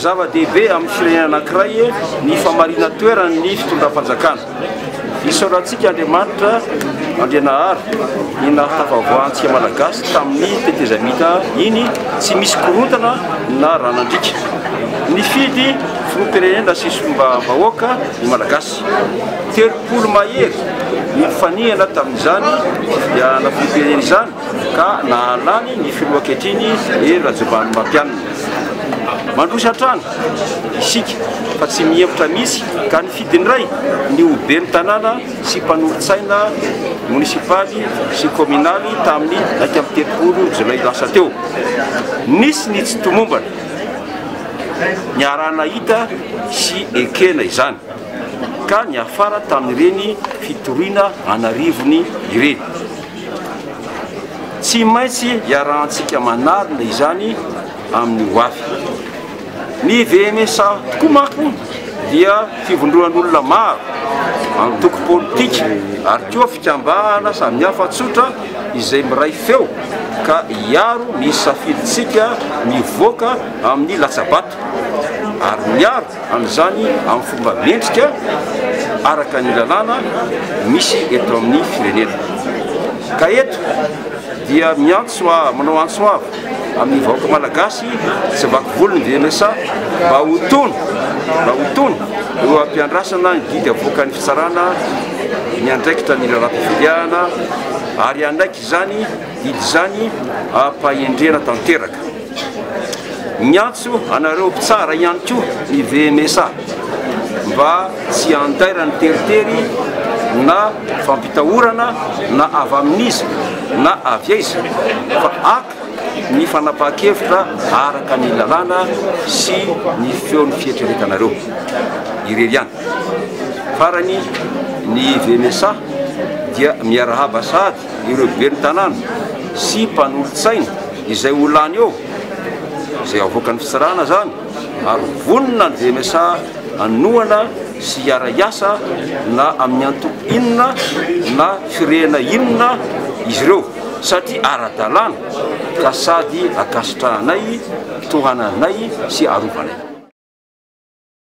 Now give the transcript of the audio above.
Zava-dehibe amin'ny firenena anankiray ny famarinan-toeran'ny fitondram-panjakana. Isaorantsika Andriamanitra Andrianahary ny nahatafavoahantsika Malagasy tamin'ny tetezamita iny tsy misy korontana na rà nandriaka. Nifidy filoham-pirenena sy solombavambahoaka ny Malagasy. 30 mahery ny nifanihana tamin'izany fifidianana filoham-pirenena izany ka nahalany ny filoha ankehitriny Hery Rajaonarimampianina. Mandroso hatrany isika fa tsy mihemotra mihitsy ka nifidy indray ny ho ben'ny tanàna sy mpanolotsaina monisipaly sy kaominaly tamin'ny 31 jolay lasa teo. Nisy ny tsy tomombana, niaraha-nahita sy ekena izany ka niafara tamin'ireny fitoriana an'arivony ireny. Tsy maintsy iarahantsika manarina izany amin'ny ho avy. Ny VMSA tokoa manko dia fivondronan'olona maro, antoko politika ary koa fikambanana samihafa tsotra izay miray feo ka hiaro ny safidintsika mivoaka amin'ny latsa-bato ary miaro an'izany amin'ny fomba mendrika araka ny lalàna misy eto amin'ny firenena. Ka eto dia miantso manao antso avo amin'ny vahoaka malagasy tsy vaky volo ny VMSA mba ho tony, mba ho tony eo am-piandrasana ny didy avoakan'ny fitsarana miandraikitra ny lalam-pifidianana ary hanaiky izany didy izany am-pahendrena tanteraka. Miantso anareo mpitsara ihany koa ny VMSA mba tsy handairan'ny teritery na fampitahorana na avy amin'iza na avy aiza fa haka ny fanapahan-kevitra araka ny lalàna sy ny feon'ny fieritreretanareo irery ihany. Farany, ny VMSA dia miarahaba sahady ireo ben'ny tanàna sy mpanolotsaina izay ho lany eo, izay avoakan'ny fitsarana izany, ary vonona ny VMSA hanohana sy hiara-hiasa na amin'ny antoko inona na firehana inona izy ireo satria ara-dalàna ka sady ankasitrahanay, tohananay sy arovanay.